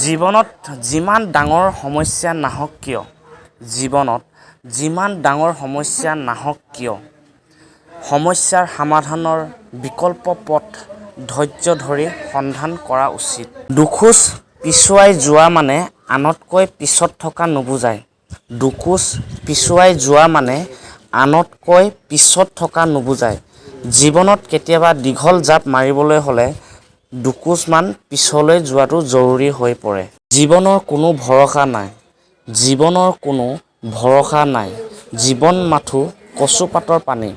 জীৱনত যিমান ডাঙৰ সমস্যা নাহক কিয়, জীৱনত যিমান ডাঙৰ সমস্যা নাহক কিয়, সমস্যাৰ সমাধানৰ বিকল্প পথ ধৈৰ্য ধৰি সন্ধান কৰা উচিত। দুখোজ পিছুৱাই যোৱা মানে আনতকৈ পিছত থকা নুবুজায়। দুখোজ পিছুৱাই যোৱা মানে আনতকৈ পিছত থকা নুবুজায়। জীৱনত কেতিয়াবা দীঘল জাঁপ মাৰিবলৈ হ'লে দুখোজমান পিছলৈ যোৱাটো জৰুৰী হৈ পৰে। জীৱনৰ কোনো ভৰসা নাই। জীৱনৰ কোনো ভৰসা নাই, জীৱন মাথোঁ কচুপাতৰ পানী।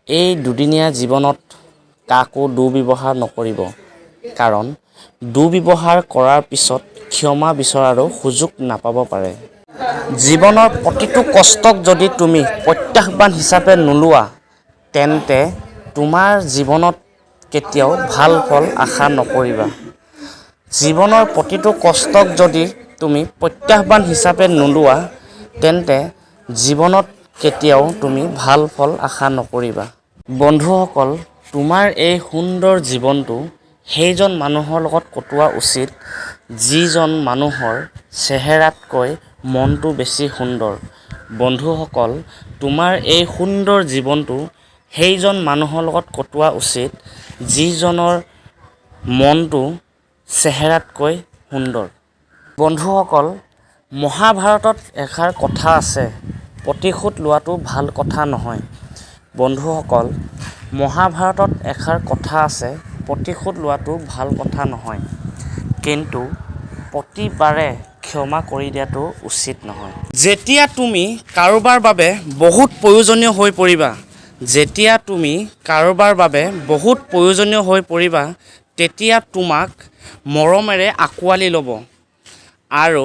এই দুদিনীয়া জীৱনত কাকো দুৰ্ব্যৱহাৰ নকৰিব, কাৰণ দুৰ্ব্যৱহাৰ কৰাৰ পিছত ক্ষমা বিচৰাৰো সুযোগ নাপাব পাৰে। জীৱনৰ প্ৰতিটো কষ্টক যদি তুমি প্ৰত্যাহ্বান হিচাপে নোলোৱা, তেন্তে তোমাৰ জীৱনত কেতিয়াও ভাল ফল আশা নকৰিবা। জীৱনৰ প্ৰতিটো কষ্টক যদি তুমি প্ৰত্যাহ্বান হিচাপে নোলোৱা, তেন্তে জীৱনত কেতিয়াও তুমি ভাল ফল আশা নকৰিবা। বন্ধুসকল, তোমাৰ এই সুন্দৰ জীৱনটো সেইজন মানুহৰ লগত কটোৱা উচিত, যিজন মানুহৰ চেহেৰাতকৈ মনটো বেছি সুন্দৰ। বন্ধুসকল, তোমাৰ এই সুন্দৰ জীৱনটো সেইজন মানুহৰ লগত কটোৱা উচিত, যিজনৰ মনটো চেহেৰাতকৈ সুন্দৰ। বন্ধুসকল, মহাভাৰতত এষাৰ কথা আছে, প্ৰতিশোধ লোৱাটো ভাল কথা নহয়। বন্ধুসকল, মহাভাৰতত এষাৰ কথা আছে, প্ৰতিশোধ লোৱাটো ভাল কথা নহয়, কিন্তু প্ৰতিবাৰে ক্ষমা কৰি দিয়াটো উচিত নহয়। যেতিয়া তুমি কাৰোবাৰ বাবে বহুত প্ৰয়োজনীয় হৈ পৰিবা, যেতিয়া তুমি কাৰোবাৰ বাবে বহুত প্ৰয়োজনীয় হৈ পৰিবা, তেতিয়া তোমাক মৰমেৰে আঁকোৱালি ল'ব আৰু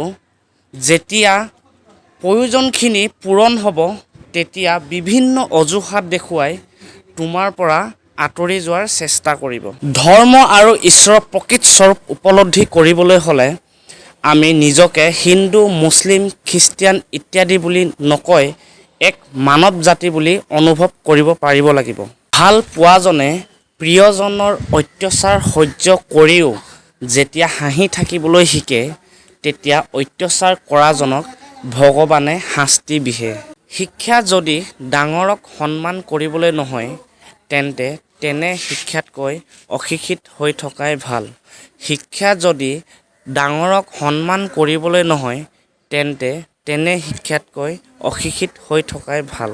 যেতিয়া প্ৰয়োজনখিনি পূৰণ হ'ব, তেতিয়া বিভিন্ন অজুহাত দেখুৱাই তোমাৰ পৰা আঁতৰি যোৱাৰ চেষ্টা কৰিব। ধৰ্ম আৰু ঈশ্বৰৰ প্ৰকৃত স্বৰূপ উপলব্ধি কৰিবলৈ হ'লে আমি নিজকে হিন্দু, মুছলিম, খ্ৰীষ্টিয়ান ইত্যাদি বুলি নকৈ এক মানৱ জাতি বুলি অনুভৱ কৰিব পাৰিব লাগিব। ভাল পোৱাজনে প্ৰিয়জনৰ অত্যাচাৰ সহ্য কৰিও যেতিয়া হাঁহি থাকিবলৈ শিকে, তেতিয়া অত্যাচাৰ কৰাজনক ভগৱানে শাস্তি বিহে। শিক্ষা যদি ডাঙৰক সন্মান কৰিবলৈ নহয়, তেন্তে তেনে শিক্ষাতকৈ অশিক্ষিত হৈ থকাই ভাল। শিক্ষা যদি ডাঙৰক সন্মান কৰিবলৈ নহয়, তেন্তে তেনে শিক্ষাতকৈ অশিক্ষিত হৈ থকাই ভাল।